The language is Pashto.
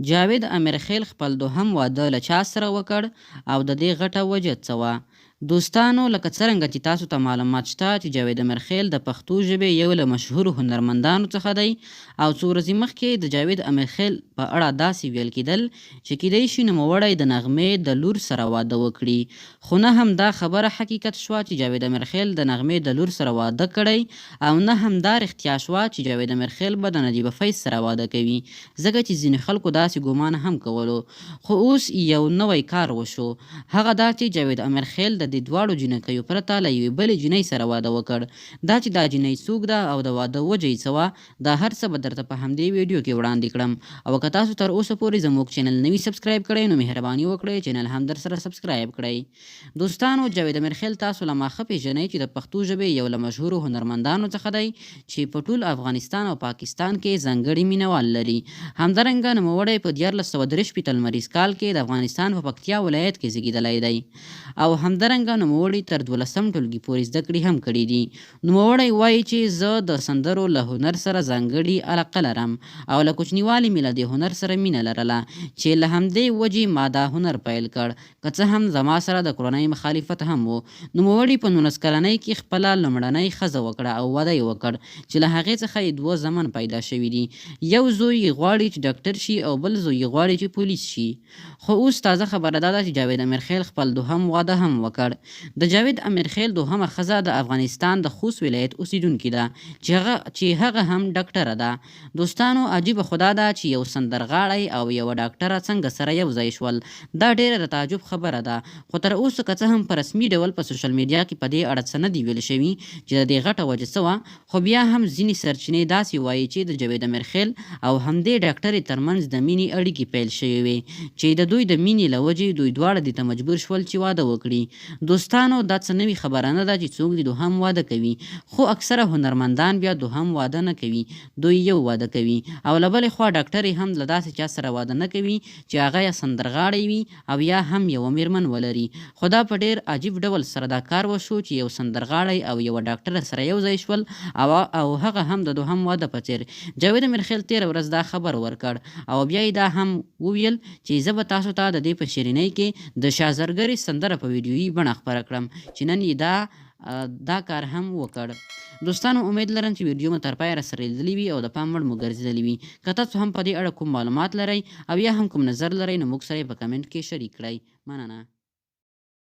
جاوید امیرخیل خپل دوهم واده له چا سره وکړ او د دې غټه وجه څه وه؟ دوستانو لکه څرنګه چې تاسو ته معلومات شته چې جاوید امیرخیل د پښتو ژبې یو له مشهورو هنرمندانو څخه دی او څو ورځې مخکې د جاوید امیرخیل په اړه داسې ویل کیدل چې کیدای شي نوموړی د نغمې د لور سره واده وکړي خو نه هم دا خبره حقیقت شوه چې جاوید امیرخیل د نغمې د لور سره واده کړی او نه هم دا رښتیا شوه چې جاوید امیرخیل به د نجیبه فیض سره واده کوي ځکه چې ځینې خلکو داسې ګومان هم کولو خو اوس یو نوی کار وشو هغه دا چې جاوید امیرخیل د دې دواړو جینکیو پرته له یوې بلې جینۍ سره واده وکړ. دا چې دا جینۍ څوک ده او د واده وجه یې څه وه دا هر څه به درته په همدې ویډیو کې وړاندې کړم او که تاسو تر اوسه پورې زموږ چینل نه وي سبسکرایب کړی نو مهرباني وکړئ چینل هم درسره سبسکرایب کړئ. دوستانو جاوید امیرخیل تاسو له ما ښه پیژنئ چې د پښتو ژبې یو له مشهورو هنرمندانو څخه دی چې په ټول افغانستان او پاکستان کې ځانګړي مینوال لري. همدرنګه نوموړی په 1363 لمریز کال کې د افغانستان په پکتیا ولایت کې زیږیدلی دی او همدرنګه نوموړي تر دولسم ټولګي پورې زده کړې هم کړې دي. نوموړی وايي چې زه د سندرو له هنر سره ځانګړي علاقه لرم او له کوچنیوالي مې له دې هنر سره مینه لرله چې له همدې وجې ما دا هنر پیل کړ که څه هم زما سره د کورنۍ مخالفت هم و. نوموړي په 19 کلنۍ کې خپله لومړنۍ ښځه وکړه او واده یې وکړ چې له هغې څخه یې دوه زامن پیدا شوي دي. یو زوی یې غواړي چې ډاکټر شي او بل زوی یې غواړي چې پولیس شي. خو اوس تازه خبره دا ده چې جاوید امیرخیل خپل دوهم واده هم وکړ. د جاوید امیرخیل دوهمه ښځه د افغانستان د خوست ولایت اوسیدونکې ده چې هغه هم ډاکټره ده. دوستانو عجیبه خو دا ده چې یو سندرغاړی او یوه ډاکټره څنګه سره یو ځای شول؟ دا ډیره د تعجب خبره ده. خو تر اوسه که څه هم په رسمي ډول په سوشل میډیا کې په دې اړه څه نه دي ویل شوي چې د دې غټه وجه څه وه خو بیا هم ځینې سرچینې داسې وايي چې د جاوید امیرخیل او همدې ډاکټرې ترمنځ د مینې اړیکې پیل شوې وې چې د دوی د مینې له وجې دوی دواړه دې ته مجبور شول چې واده وکړي. دوستانو دا څه نوې خبره نه ده چې څوک دې دوهم واده کوي خو اکثره هنرمندان بیا دوهم واده نه کوي دوی یو واده کوي او له بلې خوا ډاکټرې هم له داسې چا سره واده نه کوي چې هغه یا سندرغاړی وي او یا هم یوه میرمن ولري خو دا په ډیر عجیب ډول سره دا کار وشو چې یو سندرغاړی او یوه ډاکټره سره یو ځای شول او او هغه هم د دوهم واده په څیر. جاوید امیرخیل تیره ورځ دا خبر ورکړ او بیا یې دا هم وویل چې زه به تاسو ته د دې په شیرینۍ کې د شاه زرګرې سندره په ویډیويي بڼه خپره کړم چې نن یې دا دا کار هم وکړ. دوستانو امید لرم چې ویډیو مو تر پایه راسره لیدلې وي او د پام وړ مو ګرځیدلې وي. که تاسو هم په دې اړه کوم معلومات لرئ او یا هم کوم نظر لرئ نو موږ سره یې په کمنټ کې شریک کړئ. مننه.